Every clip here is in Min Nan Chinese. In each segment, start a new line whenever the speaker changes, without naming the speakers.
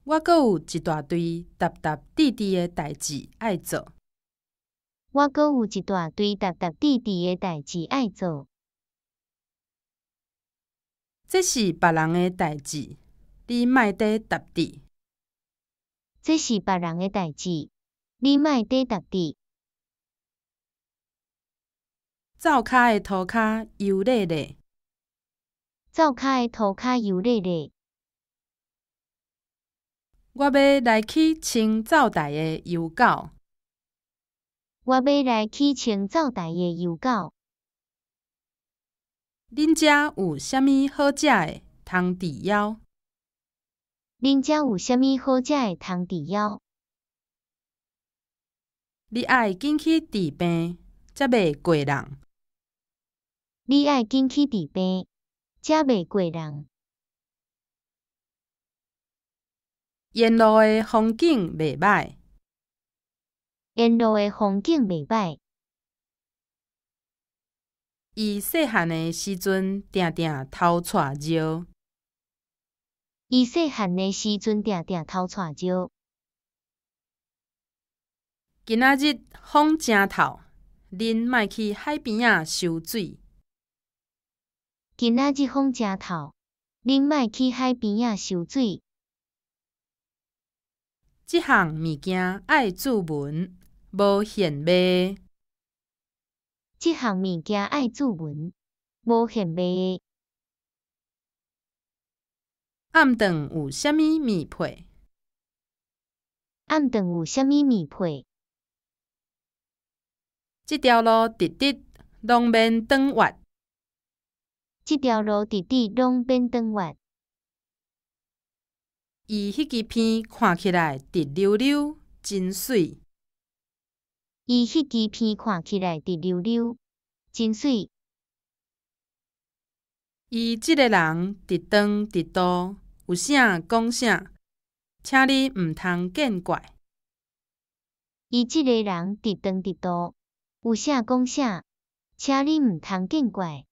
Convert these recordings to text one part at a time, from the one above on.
我閣有一大堆沓沓挃挃的代誌愛做。
我閣有一大堆沓沓挃挃的代誌愛做。
這是別人的代誌，你莫佇沓佇。
這是別人的代誌，你莫佇沓佇。
灶跤的塗跤油躉躉。
灶跤的塗跤油躉躉。
我欲來去清灶台的油垢。
我欲來去清灶台的油垢。
恁遮有啥物好食的通治枵？
恁遮有啥物好食的通治枵？
你愛緊去治病，才袂過人。
你愛緊去治病，才袂過人。
沿路的風景袂䆀。
沿路的風景袂䆀。
伊細漢的時陣，定定偷帶尿。
伊細漢的時陣，定定偷帶尿。
今仔日風誠透，恁莫去海邊仔游水。
今仔日風誠透，恁莫去海邊仔游水。
這項物件愛注文，無現賣。
這項物件愛注文，無現賣。
暗頓有啥物麵配？
暗頓有啥物麵配？
這條路直直，攏免轉彎。
這條路直直，攏免轉彎。
伊彼支片看起來直溜溜，真媠。
伊彼支片看起來直溜溜，真媠。
伊這个人直腸直肚，有啥講啥，請你毋通見怪。
伊這个人直腸直肚，有啥講啥，請你毋通見怪。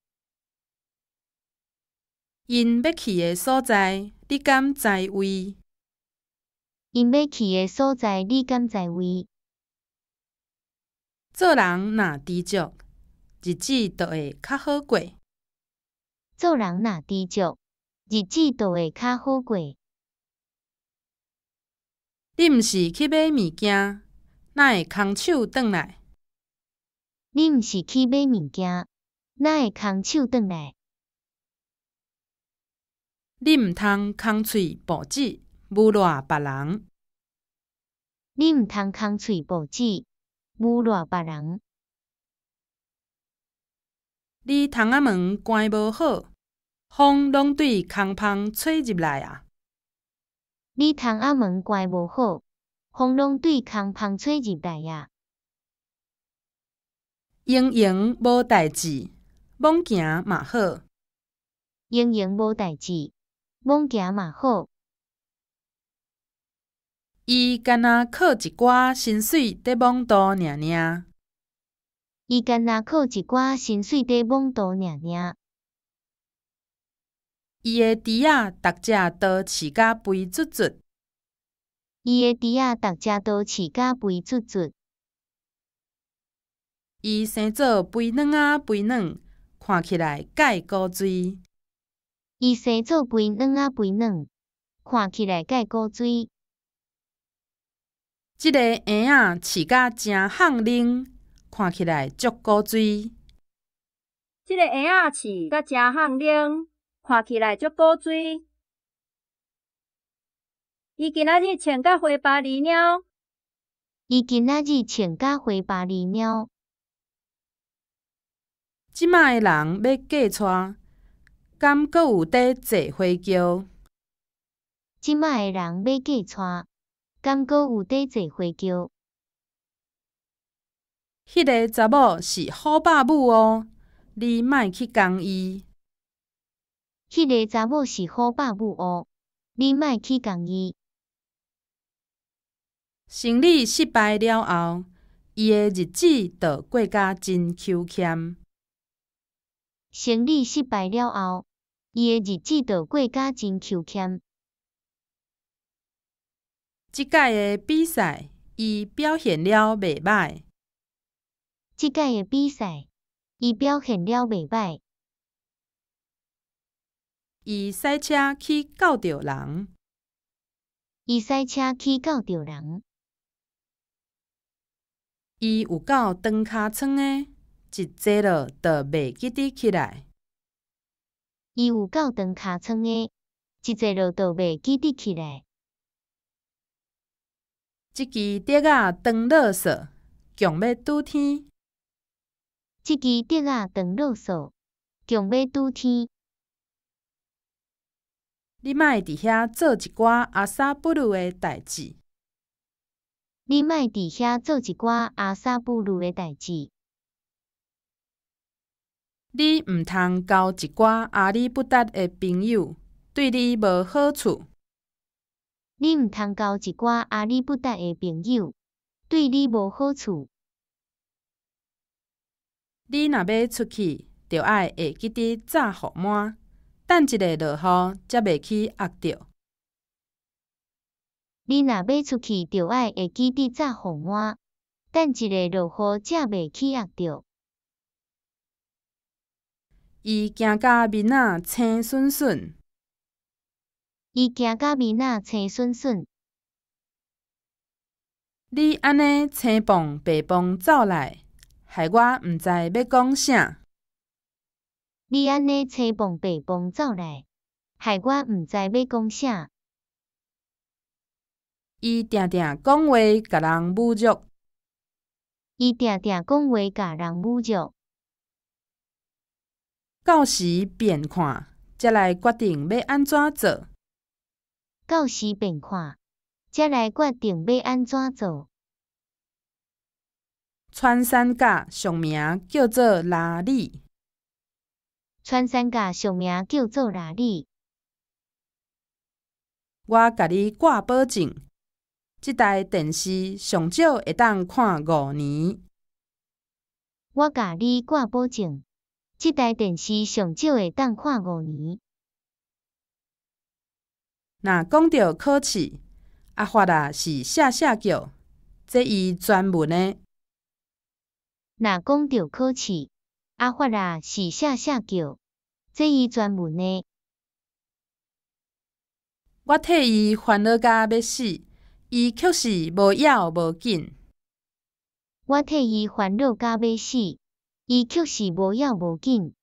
𪜶欲去的所在，你敢知位？𪜶
欲去的所在，你敢知位？
做人若知足，日子就會較好過。
做人若知足，日子就會較好過。
你毋是去買物件，哪會空手轉來？
你毋是去買物件，哪會空手轉來？
你毋通空喙哺舌，侮辱別人。
你毋通空喙哺舌，侮辱別人。
你窗仔門關無好，風攏對空縫吹入來矣。
你窗仔門關無好，風攏對空縫吹入來矣。
閒閒無代誌，罔行嘛好。
閒閒無代誌，罔行嘛好。
伊干焦靠一寡薪水佇罔渡爾爾。
伊干焦靠一寡薪水佇罔渡爾爾。
伊的豬仔逐隻都飼甲肥嘟嘟。
伊的豬仔逐隻都飼甲肥嘟嘟。
伊生做肥軟仔肥軟，看起來蓋古錐。
伊生做肥軟仔肥軟，看起來蓋古錐。
這个嬰仔飼甲誠譀奶，看起來足古錐。
這个嬰仔飼甲誠譀奶，看起來足古錐。伊今仔日穿甲花巴哩貓。
伊今仔日穿甲花巴哩貓。
這擺的人欲嫁娶，敢閣有佇坐火轎？
這擺的人欲嫁娶，敢閣有佇坐火轎？
彼个查某是虎霸母喔，你莫去共伊。
彼个查某是虎霸母喔，你莫去共伊。
生理失敗了後，伊的日子就過甲真搝儉。
生理失敗了後，伊的日子就過甲真搝儉。
這擺的比賽，伊表現了袂䆀。
這擺的比賽，伊表現了袂䆀。
伊駛車去鉤著人。
伊駛車去鉤著人。
伊有夠長尻川的，一坐落就袂記得起來。
伊有夠長尻川的，一坐落就袂記得起來。
這支笛仔當垃圾，強欲拄天。
這支笛仔當垃圾，強欲拄天。
你莫佇遐做一寡阿薩布魯的代誌。
你莫佇遐做一寡阿薩布魯的代誌。
你毋通交一寡阿里不達的朋友，對你無好處。
你毋通交一寡阿里不達的朋友，對你無好處。
你若欲出去，著愛會記得紮雨幔，等一下落雨，才袂去焐著。
你若欲出去，著愛會記得紮雨幔，等一下落雨，才袂去焐著。
伊驚甲面仔青恂恂。
伊驚甲面仔青恂恂。
你按呢青蹦白蹦走來，害我毋知欲講啥。
你按呢青蹦白蹦走來，害我毋知欲講啥。
伊定定講話共人侮辱。
伊定定講話共人侮辱。
到時便看，才來決定欲按怎做。
到時便看，才來決定欲按怎做。
穿山甲俗名叫做鯪鯉。
穿山甲俗名叫做鯪鯉。
我共你掛保證，這台電視上少會當看5年。
我共你掛保證，這台電視上少會當看5年。
若講著考試，阿發仔是謝謝叫，這伊專門的。
若講著考試，阿發仔是謝謝叫，這伊專門的。
我替伊煩惱甲欲死，伊卻是無要無緊。
我替伊煩惱甲欲死，伊卻是無要無緊。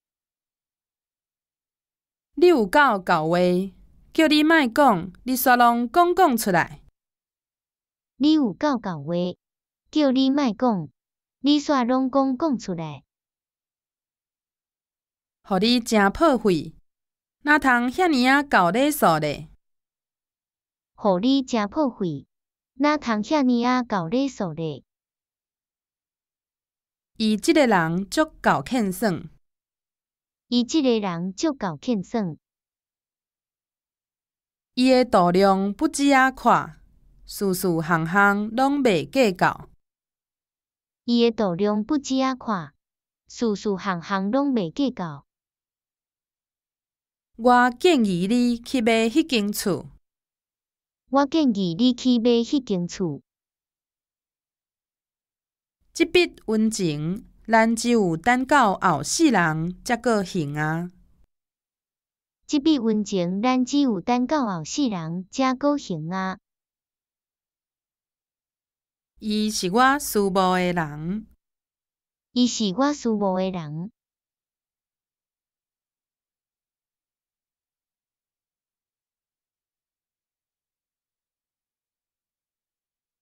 你有夠厚話，叫你莫講，你煞攏講講出來。
你有夠厚話，叫你莫講，你煞攏講講出來。
予你誠破費，哪通遐爾仔厚禮數咧？
予你誠破費，哪通遐爾仔厚禮數咧？
伊這个人足夠欠耍。
伊這个人足夠欠耍。
伊的度量不止仔闊，事事項項攏袂計較。
伊的度量不止仔闊，事事項項攏袂計較。
我建議你去買彼間厝。
我建議你去買彼間厝。
這筆恩情，咱只有等到後世人才閣還啊。
這筆恩情，咱只有等到後世人才閣還啊。
伊是我思慕的人。
伊是我思慕的人。